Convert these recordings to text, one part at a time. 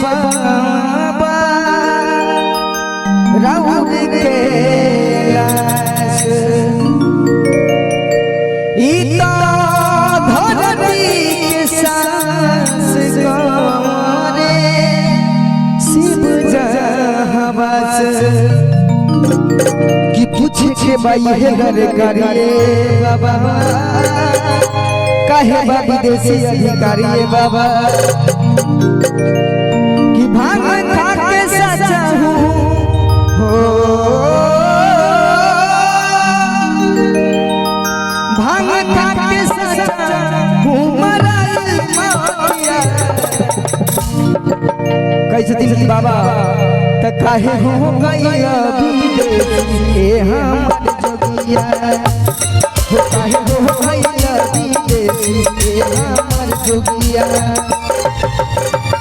बाबा राउर के लाश ई तो धरती के सांस करे शिव जहवास कि पूछे के बाई हे घर करिए बाबा काहे बा विदेशी अधिकारी बाबा कि भांग खा के सचा हूँ हो भांग खा के सचा हूँ मराई माया कैसे दिन बाबा त काहे हो गई विदेशी ए हमर जोगिया हो काहे हो गई विदेशी ए हमर जोगिया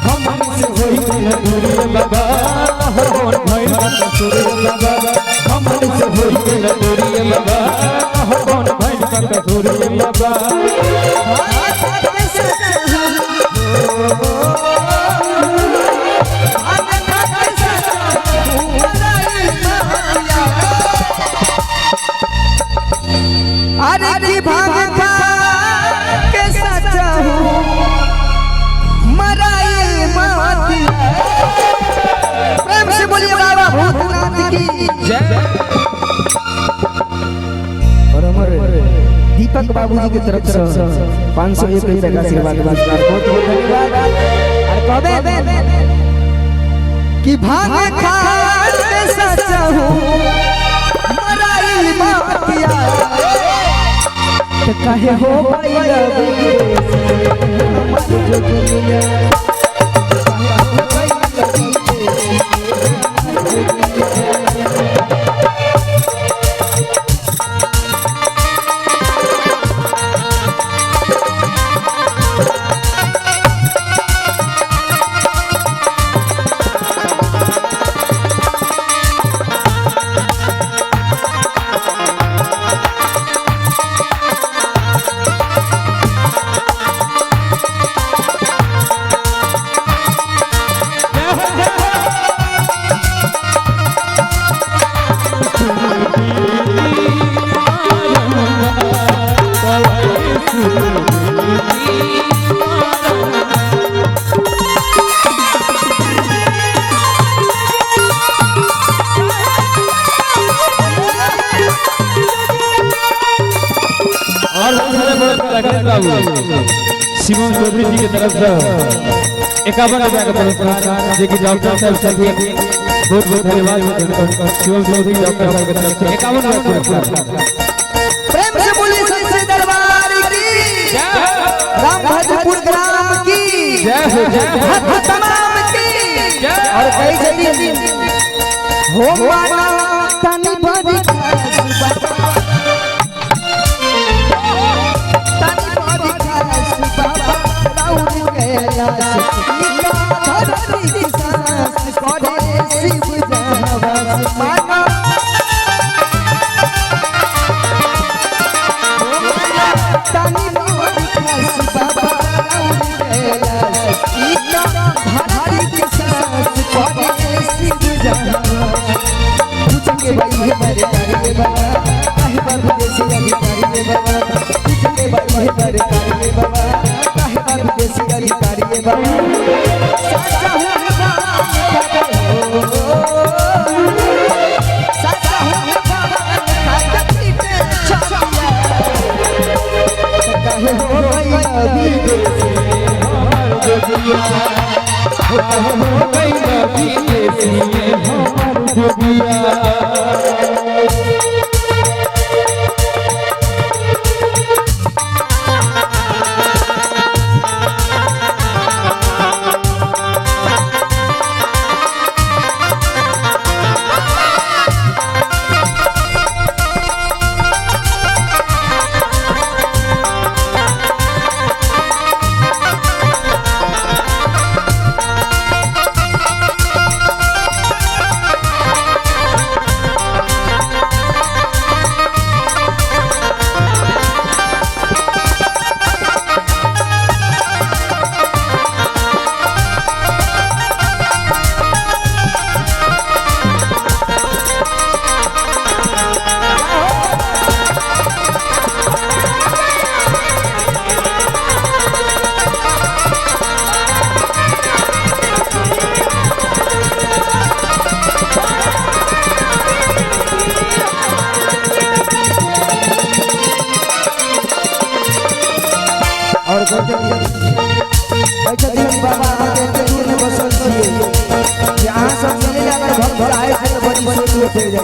हम से होई गइल दूरी बाबा हो भइल कसूर बाबा हम से होई गइल दूरी बाबा हो भइल कसूर बाबा अरे की भांग खा के सचा हूँ मराई मातिया प्रेम से बोलिए बाबा भूतनाथ की जय। और हमारे दीपक बाबूजी की तरफ से 501 रुपए का आशीर्वाद पुरस्कार, बहुत बहुत धन्यवाद। और कहबे कि भांग खा के सचा हूँ मराई मातिया त काहे हो गइल हमर जोगिया काहे हो गइल विदेशी हमर जोगिया। और बहुत सारे बड़े अखिलेश बाबू शिवम चौधरी जी की तरफ से 51 रुपया का पुरस्कार जो कि डॉक्टर साहब सभी बहुत बहुत धन्यवाद। शिवम चौधरी डॉक्टर साहब की तरफ से 51 रुपया पुरस्कार। प्रेम से बोलिए सच्चे दरबार की, राम भद्रपुर ग्राम की जय हो जय हो। भक्त तमाम की। और कई जगह हो माना तन भर खास बाबा, तन भर खास बाबा राउर कैलाश ई धरती की सांस करे शिव जहवास माना तनी भर खास बाबा राउर कैलाश ई धरती की सांस करे शिव जहवास पूछ के भाई हे बरे करे बाबा काहे पर विदेशी अधिकारी रे बाबा पूछ के भाई हे बरे करे बाबा काहे पर विदेशी अधिकारी रे बाबा साचा हूँ बाबा हो साचा हूँ बाबा खाता पीते छाया काहे हो गई विदेशी हमार जोगिया हो गइल विदेशी हमार जोगिया। ओ चल जाए।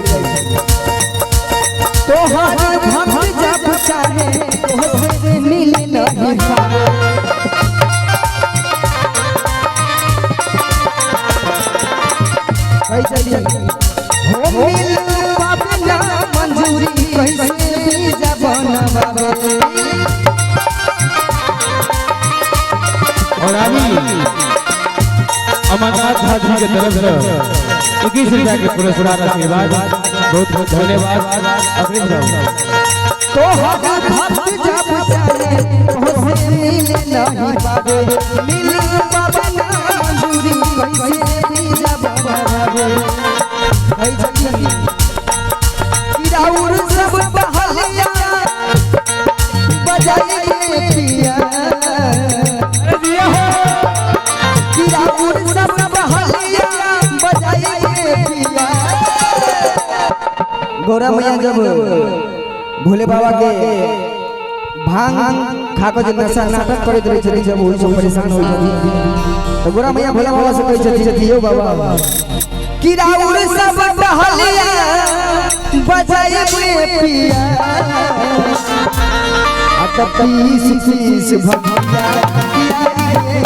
तोहर भक्त जब चाहे तोहसे मिल नहीं पावे। कैसे हो मिल पावे ना मंजूरी कैसे बीजा बनवावे। और अभी अमरनाथ झा जी के तरफ से 21 रुपया के पुरस्कार आशीर्वाद, बहुत बहुत धन्यवाद। अखिलेश बाबू तोहर भक्त जब चाहे तोहसे मिल नहीं पावे, मिल पावे ना मंजूरी कैसे बीजा बनवावे। राउर सब बहलिया बजाइए पिया, राउर सब बहलिया बजाइए पिया। गौरा मैया जब भोले बाबा के भांग खा के जे नशा नाटक करैत रहै छथिन, जब ओहि से परेशान होइ छथिन तो गौरा मैया भोले बाबा से कहै छथिन, यौ बाबा कि राउर सब बहलिया बजाइए पिया, आ त पीस पीस भंगिया पियाई रे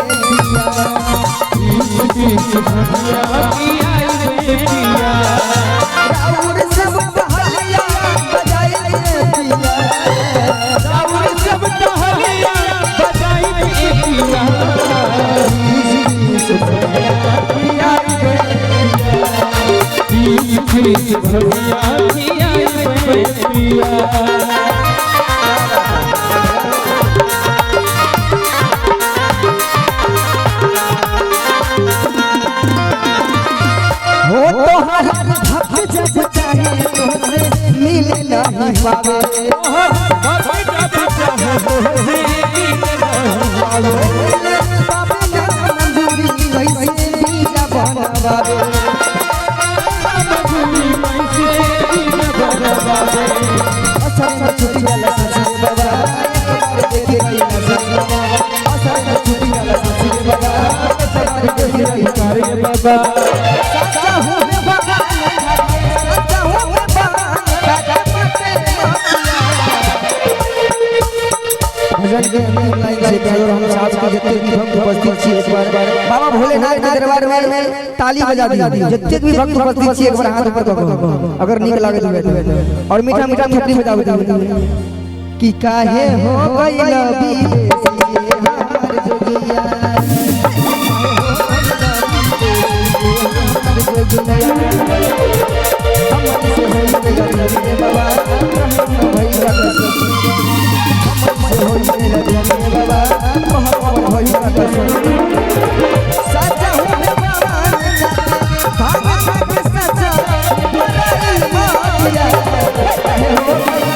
पिया। राउर सब बहलिया बजाइए पिया, राउर सब टहलिया बजाई पिया, पीस पीस भंगिया पियाई रे पीस पीस भंगिया पियाई पिया। हो तोहर भक्त जब चाहे तोहसे मिल नहीं पावे, मिल पावे ना मंजूरी कैसे बीजा बनवावे। असर में छुट्टी वाला ससुर बाबा, एक बार देखे गई ना ससुर बाबा। असर में छुट्टी वाला ससुर बाबा, एक बार देखे गई बाबा सच्चा हूँ मैं भगवान सच्चा हूँ मैं भगवान पते भजन के अंतिम लाइन से प्यार हम साथ के जितने भी भक्त उपस्थित छी एक बार बाबा भोलेनाथ के दरबार में ताली बजा दी। जितने भी भक्त उपस्थित छी एक बार हाथ ऊपर करो अगर नीक लागे तो, और मीठा मीठा थपड़ी बजाओ कि काहे हो गइल विदेशी हमार जोगिया, हमर से होई गइल रे बाबा भैया कसम, हमर से होई गइल रे बाबा भैया कसम। सच्चा हूँ मैं बाबा भाग भाग सच्चा बड़ाई माया, काहे हो गइल।